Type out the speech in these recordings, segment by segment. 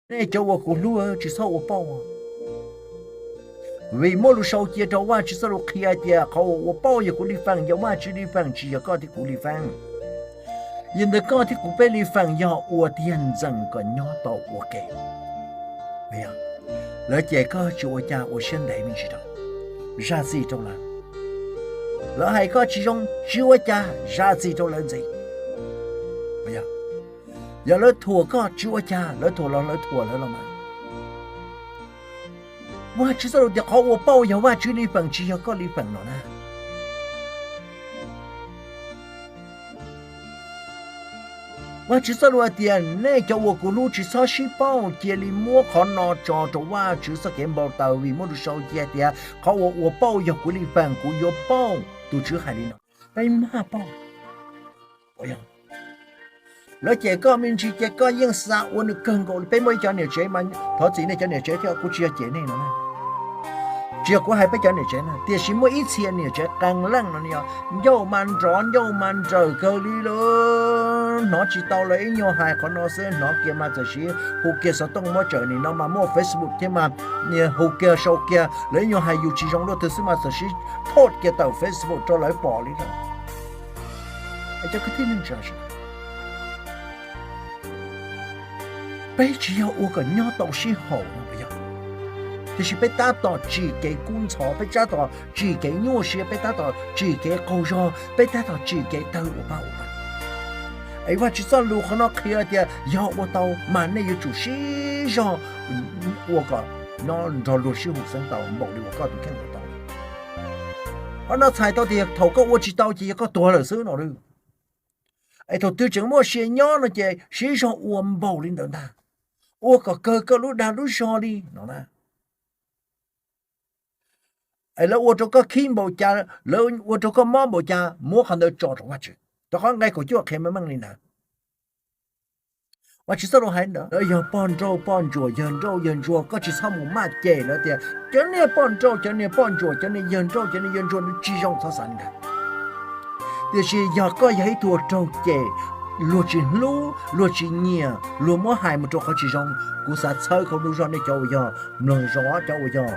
Nej cov uas kuv hlub, tsis txhob ua pauj. Vim muaj lus sau cia rau Vajtswv txoj lus qhia tias qhov uas ua pauj yog kuv li feem, yog Vajtswv li feem, tsis yog koj thiab kuv li feem. Yog ntawd koj thiab kuv peb li feem yog ua tiag ntxeem kom nyob tau ua ke. Lawv cem koj tsis ua cas, ua siab ntev me ntsis rau, zam txim rau lawv. Lawv hais koj tsis zoo tsis ua cas, zam txim rau lawv ntxiv. Yog lawv thuam koj tsis ua cas, lawv thuam los lawv thuam lawv los mas. Vajtswv txoj lus tias qhov ua pauj yog Vajtswv li feem, tsis yog koj li feem no na. Vajtswv txoj lus hais tias nej cov uas kuv hlub, tsis txhob sib pauj, cia li muab qhov no tso rau Vajtswv txoj kev npau taws, vim muaj lus sau cia tias qhov uas ua pauj yog kuv li feem, kuv yuav pauj. Tus Tswv hais li no. Peb maj pauj. Lawv cem koj me ntsis ces koj yeej xav ua nws kawg nkaus li. Peb muaj ib cov niam tsev mas thov txim nej cov niam tsev thiab, kuv tsis yog cem nej no na. Tsis yog kuv hais peb cov niam tsev na, tiam sis muaj ib txhia niam tsev qee leej no yog ncauj mas nrov ncauj mas nrawm kawg li lawm, hnov tsis tau lawv ib nyuag hais qhov no xwb, hnov kiag mas txawm siv hu kiag xov tooj muab tsawm nim no mas muaj Facebook thiab mas hu kiag sau kiag lawv ib nyuag hais yus tsis zoo luaj twg xwb mas txawm siv post kiag tawm Facebook rau lawv pom li lawm. Cov kwv tij neej tsa, peb tsis yog ua kom nyob tau sib haum no yog, tiam sis peb tab tom tsim kev kub ntxhov, peb tab tom tsim kev nyuaj siab, peb tab tom tsim kev qaug zog, peb tab tom tsim kev tawg ua pab ua pab. Es Vajtswv txoj lus qhov no qhia tias yog ua tau mas nej yuav tsum sib zog ua kom nyob nrog luag sib haum xeeb tau npaum li uas koj tus kheej ua tau. Qhov no txhais tau tias thaum koj ua tsis tau ces yog koj tuag lawm xwb no. Es thaum twg tseem muaj sia nyob no ces sib zog ua npaum li ntawd ntag, ua kom kawg koj lub dag lub zog li no na. Es lawv ua rau koj khib npaum cas, lawv ua rau koj mob npaum cas, muab qhov ntawd tso rau Vajtswv, rau qhov nqe kaum cuaj qhia meej meej li ntawd. Vajtswv txoj lus hais ntawd, lawv yog poj nrauj poj ntsuam, yawg nrauj yawg ntsuag, koj tsis txhob mus maj cem lawv tias cov niag poj nrauj, cov niag poj ntsuam, cov niag yawg nrauj, cov niag yawg ntsuag, nws tsis zoo, txhob xav li ntawd. Tiam sis yog koj yog ib tug raug cem, luag tsis hlub, luag tsis nyiam, luag muab hais mus rau qhov tsis zoo, kuv xav txhawb koj lub zog, nej cov uas yog mloog zoo, cov uas yog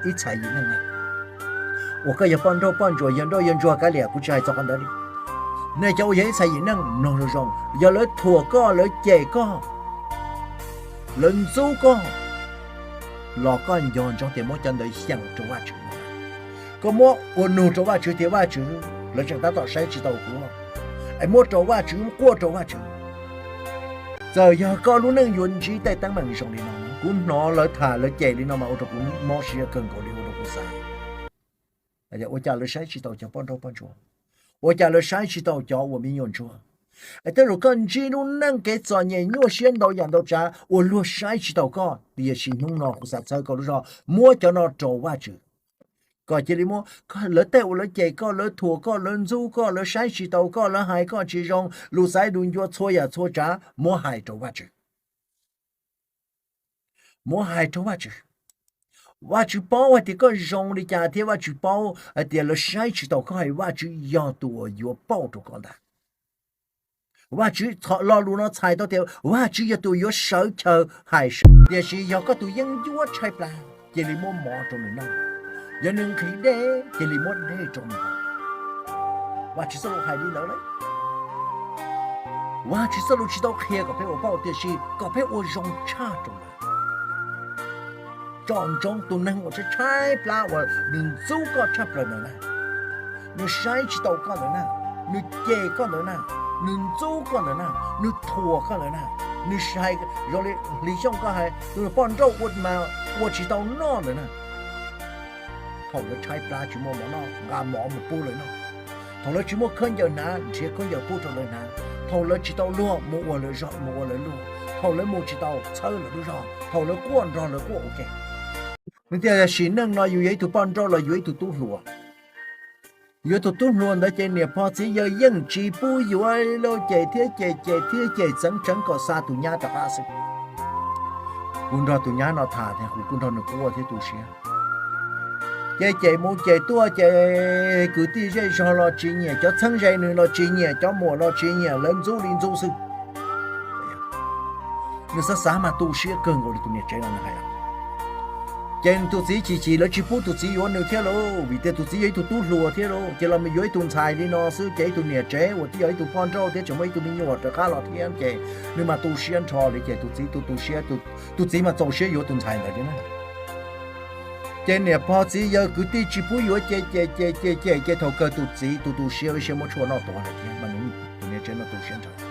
ib txhais yim neej na, uas koj yog poj nrauj poj ntsuam, yawg nrauj yawg ntsuag, kav liam, kuv tsis hais txog qhov ntawd li. Nej cov uas yog ib txhais yim neej mloog zoo zoo, yog lawv thuam koj, lawv cem koj, lawv ntxub koj, los koj nco ntsoov tias muab cov ntawd xyeem rau Vajtswv. Koj muab ua nug rau Vajtswv tias Vajtswv, lawv tseem tab tom saib tsis taus kuv, es muab rau Vajtswv, muab quaj rau Vajtswv. Txawm yog koj lub neej yuav ntsib tej teeb meem zoo li no, kuv hnov lawv tham lawv cem li no mas ua rau kuv mob siab kawg nkaus li, ua rau kuv xav, ua cas lawv saib tsis taus cov poj nrauj poj ntsuam? Ua cas lawv saib tsis taus cov uas me nyuam ntsuag? Es tej zaum koj ntsib lub neej kev txom nyem nyuaj siab ntau yam ntau tsav uas luag saib tsis taus koj, tiam sis hnub no kuv xav txhawb koj lub zog, muab cov no rau Vajtswv, kom cia li muab lawv tej uas lawv cem koj, lawv thuam koj, lawv ntxub koj, lawv saib tsis taus koj, lawv hais koj tsis zoo, lus xaiv lus ncua txhua yam txhua tsav, muab hais rau Vajtswv. Muab hais rau Vajtswv. Vajtswv paub hais tias koj zoo li cas thiab Vajtswv paub hais tias lawv saib tsis taus koj, hais Vajtswv yog tus uas yuav pauj rau koj ntag. Vajtswv, lo lus no txhais tau tias Vajtswv yog tus yuav sawv chaw hais, tiam sis yog koj tus yeeb ncuab tshaib plab, cia li muab mov rau nws noj. Yog nws nqhis dej, cia li muab dej rau nws. Vajtswv txoj lus hais li ntawd lawm. Vajtswv txoj lus tsis tau qhia kom peb ua pauj, tiam sis kom peb ua zoo tshaj rau lawv. Tsom ntsoov tus neeg uas tshaib tshaib plab uas nws ntxub koj tshaj plaws ntawd na, nws saib tsis taus koj ntawd na, nws cem koj ntawd na, nws ntxub koj ntawd na, nws thuam koj ntawd na, nws hais zoo li Hli Xyooj koj hais tus poj nrauj ua mas ua tsis tau noj ntawd na. Thaum lawv tshaib plab tsis muaj mov noj, nqa mov mus pub lawv noj. Thaum lawv tsis muaj khaub ncaws hnav, nrhiav khaub ncaws pub rau lawv hnav. Thaum lawv tsis tau luag, mus ua lawv zog, mus ua lawv luag. Thaum lawv mus tsis tau, txhawb lawv lub zog. Thaum lawv quaj nrog lawv quaj ua ke. Nws tias sim neej no yus yog ib tug poj nrauj los yus ib tug tub hluas. Yuav tus tub hluas ntawd ces niam pog txiv yawg yeej tsis pub yuav li, cem thiab cem, cem thiab cem, txeev tseev kom xa tus nyab rov qab xwb. Kuv nrog tus nyab no tham, kuv kuj nrog nws quaj thiab tu siab. Ces cem mus cem tuaj ces kwv tij zej zog los tsis nyiam, cov txheeb ze nws los tsis nyiam, cov muam los tsis nyiam, lawv ntxub li ntxub xwb. Nws xav xav mas tu siab kawg nkaus li tus niam tsev no hais. Ces tus txiv chim chim lawv tsis pub tus txiv yuav nws thiab lauj, vim tias tus txiv yog ib tug tub hluas thiab lauj, ces los yuav ib tug ntxhais li no xwb ces ib tug niam tsev uas twb yog ib tug poj nrauj thiab tseem muaj ib tug me nyuam rov qab los thiab ces nws mas tu siab nrho li ces tus txiv tu tu siab, tus txiv mas txaus siab yuav tus ntxhais ntawd li na. Ces niam pog txiv yawg kwv tij tsis pub yuav ces ces ces ces ces ces thaum kawg tus txiv tu tu siab, siab muab tshuaj noj tuag lawm thiab mas nws, tus niam tsev no tu siab nrho.